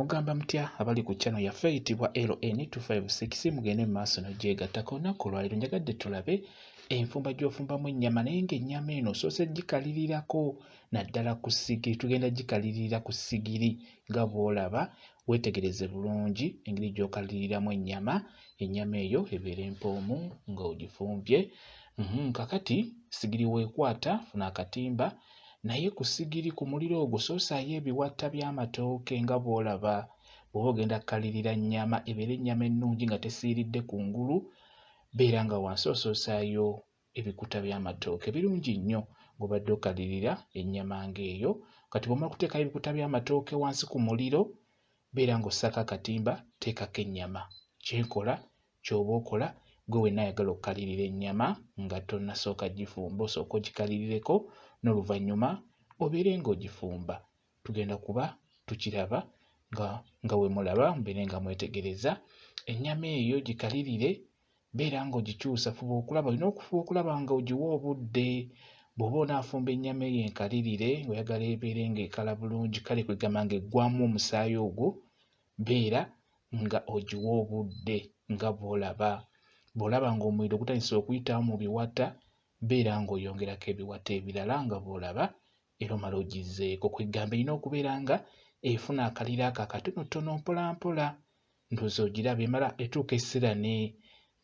Mugamba mutya abali ku channel yaffe eyitibwa LN256? Mugende mu maaso n'ogyegattako. Olunaku olwaleero njagadde tulabe enfumba gy'ofumbamu ennyama, naye ng'ennyama eno osoose gikalirirako naddala ku ssigiri. Tugenda gikalirira ku ssigiri nga bw'olaba. Weetegereze bulungi engeri gy'okaliriramu ennyama, ennyama eyo ebeere mpoomu ng'ogifumbye. Kakati ssigiri weekwata, funa akatimba, naye ku ssigiri ku muliro ogwo soosaayo ebiwatta by'amatooke nga bw'olaba. Bw'oba ogenda kukalirira nnyama, ebeere ennyama ennungi nga tesiiridde kungulu, beera nga wansi osoosaayo ebikuta by'amatooke. Birungi nnyo ng'obadde okalirira ennyama ng'eyo. Kati bw'omala okuteekayo ebikuta by'amatooke wansi ku muliro, beera ng'ossaako akatimba, teekako ennyama. Kye nkola ky'oba okola ggwe wenna ayagala okukalirira ennyama nga tonnasooka gifumba, osooke ogikalirireko n'oluvannyuma obeere ng'ogifumba. Tugenda kuba tukiraba nga nga bwe mulaba, mubeere nga mwetegereza. Ennyama eyo gikalirire, beera ng'ogikyusa, fuba okulaba, olina okufuba okulaba nga ogiwa obudde. Bw'oba onaafumba ennyama eyo enkalirire ng'oyagala ebeere ng'ekala bulungi, kale kwegamba ng'eggwamu omusaayi ogwo, beera nga ogiwa obudde nga bw'olaba. Bw'olaba ng'omuliro gutandise okuyitawo mu biwata, beera ng'oyongerako ebiwata ebirala nga bw'olaba, era omala ogizzeeko. Kwegamba erina okubeera nga efuna akaliro ako akatonotono mpola mpola. Ndowooza ogiraba emala etuuka ekiseera ne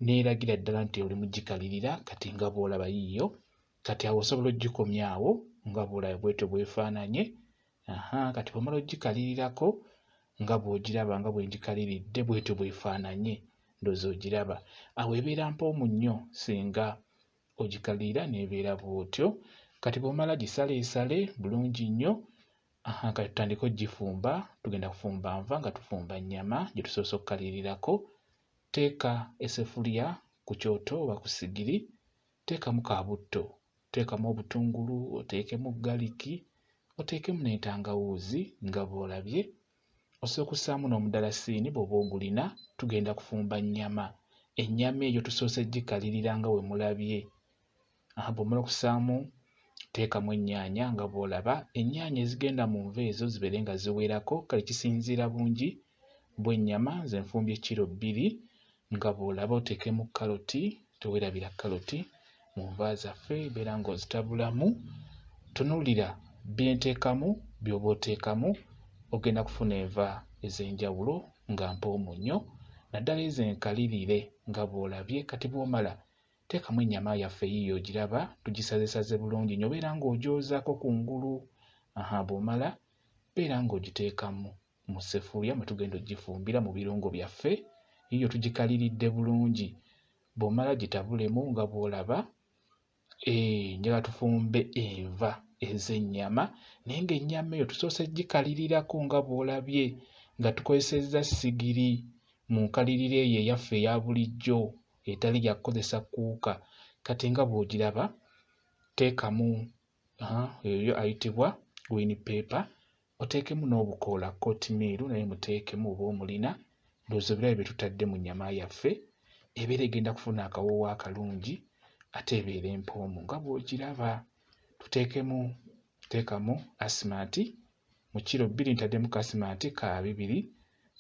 neeragira ddala nti oli mu gikalirira. Kati nga bw'olaba yiiyo, kati awo osobola ogikomya awo nga bw'olaba bw'etyo bw'efaananye. Aha, kati bw'omala ogikalirirako nga bw'ogiraba nga bwe ngikaliridde bw'etyo bw'efaananye, ndowooza ogiraba. Awo ebeera mpoomu nnyo singa ogikalirira n'ebeera bw'otyo. Kati bw'omala gisaleesale bulungi nnyo. Aha, kati tutandike ogifumba. Tugenda kufumba nva nga tufumba nnyama gye tusoose okukalirirako. Teeka essefuliya ku kyoto oba ku ssigiri, teekamu kabutto, teekamu obutungulu, oteekemu galiki, oteekemu n'entangawuuzi nga bw'olabye. Osobola okussaamu n'omudalasiini bw'oba ogulina. Tugenda kufumba nnyama. Ennyama eyo tusoose gikalirira nga bwe mulabye. Aha, bw'omala okussaamu, teekamu ennyaanya nga bw'olaba. Ennyaanya ezigenda mu nva ezo zibeere nga ziwerako, kale kisinziira bungi bw'ennyama. Nze nfumbye kiro 2 nga bw'olaba. Oteekemu kkaloti, teweerabira kkaloti mu nva zaffe, beera ng'ozitabulamu. Tunuulira bye nteekamu by'oba oteekamu, ogenda kufuna enva ez'enjawulo nga mpoomu nnyo, naddala ezo enkalirire nga bw'olabye. Kati bw'omala teekamu ennyama yaffe yiiyo ogiraba, tugisazesaze bulungi nnyo, beera ng'ogyozaako kungulu. Aha, bw'omala beera ng'ogiteekamu mu ssefuliya mwe tugenda ogifumbira mu birungo byaffe. Yiiyo tugikaliridde bulungi. Bw'omala gitabulemu nga bw'olaba. Njagala tufumbe enva ez'ennyama, naye ng'ennyama eyo tusoose gikalirirako nga bw'olabye nga tukozesezza ssigiri mu nkalirira eyo eyaffe eya bulijjo etali ya kukozesa kkuuka. Kati nga bw'ogiraba, teekamu oyo ayitibwa green pepper, oteekemu n'obukoola oatmeal naye muteekemu oba omulina. Ndowooza obirabe bye tutadde mu nnyama yaffe, ebeera egenda kufuna akawoowo akalungi ate ebeere mpoomu nga bw'ogiraba. Tuteekemu, teekamu asimanti mu kiro 2, ntaddemu kasimanti ka 2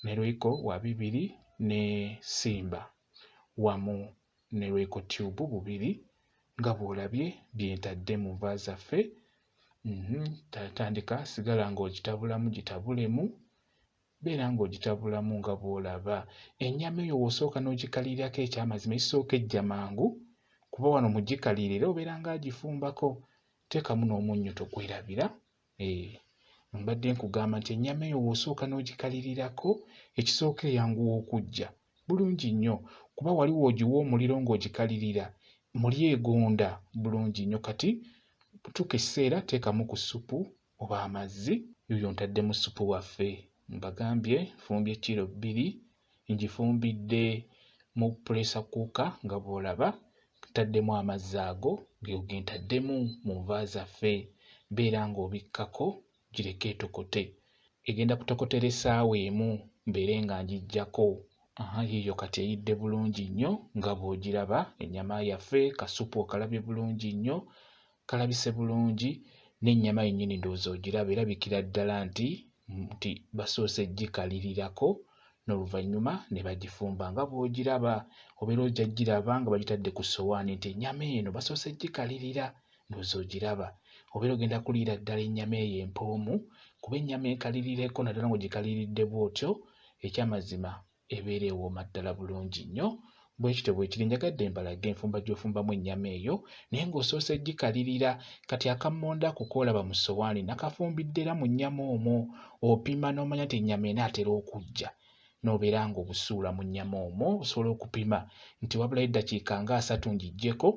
ne Royco wa 2 ne Simba wamu ne Royco tube 2 nga bw'olabye bye ntadde mu nva zaffe. Tandika sigala ng'ogitabulamu, gitabulemu, beera ng'ogitabulamu nga bw'olaba. Ennyama eyo w'osooka n'ogikalirirako, ekyamazima ekisooka ejja mangu, kuba wano mu gikalirira era obeera ng'agifumbako. Teekamu n'omunnyo, togwerabira. Mbadde nkugamba nti ennyama eyo w'osooka n'ogikalirirako, ekisooka eyanguwa okuggya bulungi nnyo, kuba wali w'ogiwa omuliro ng'ogikalirira muli egonda bulungi nnyo. Kati tuuka ekiseera teekamu ku ssupu oba amazzi. Yuuyo ntaddemu ssupu waffe. Mbagambye nfumbye kiro 2, ngifumbidde mu pressure cooker nga bw'olaba. Ntaddemu amazzi ago ge ge ntaddemu mu nva zaffe. Beera ng'obikkako, gireke etokote. Egenda kutokotera essaawa emu mbeere nga ngiggyako. Aha, yiiyo kati eyidde bulungi nnyo nga bw'ogiraba ennyama yaffe, kassupu okalabye bulungi nnyo, kalabise bulungi, n'ennyama yennyini ndowooza ogiraba erabikira ddala nti nti basoose gikalirirako n'oluvannyuma ne bagifumba nga bw'ogiraba obeera ojja giraba nga bagitadde ku ssowaani nti ennyama eno basoose gikalirira ndowooza ogiraba obeera ogenda kuliira ddala ennyama eyo empoomu kuba ennyama enkalirireko naddala ng'ogikaliridde bw'otyo ekyamazima ebeera ewooma ddala bulungi nnyo. Bwe kityo bwe kiri. Njagadde mbalage enfumba gy'ofumbamu ennyama eyo naye ng'osoose gikalirira. Kati akammonde ako k'olaba mu ssowaani nakafumbidde era mu nnyama omwo. Opima n'omanya nti ennyama enaatera okuggya n'obeera ng'obusuula mu nnyama omwo. Osobola okupima nti wabulayo eddakiika nga asatu ngiggyeko,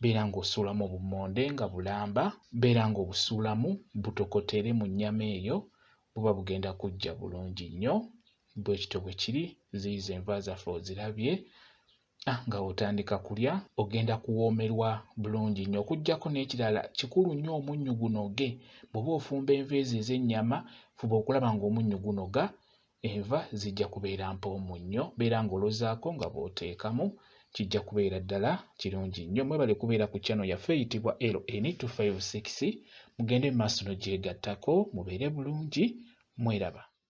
beera ng'osuulamu obummonde nga bulamba, beera ng'obusuulamu butokotere mu nnyama eyo, buba bugenda kuggya bulungi nnyo. Bwe kityo bwe kiri, ziizo enva zaffe ozirabye. Ah, nga otandika kulya ogenda kuwoomerwa bulungi nnyo. Okuggyako n'ekirala kikulu nnyo omunnyu gunoge. Bw'oba ofumba enva ezo ez'ennyama, fuba okulaba ng'omunnyu gunoga, enva zijja kubeera mpoomu nnyo. Beera ng'olozaako nga bw'oteekamu, kijja kubeera ddala kirungi nnyo. Mwebale kubeera ku channel yaffe eyitibwa LN256. Mugende mu maaso n'ogyegattako, mubeere bulungi, mweraba.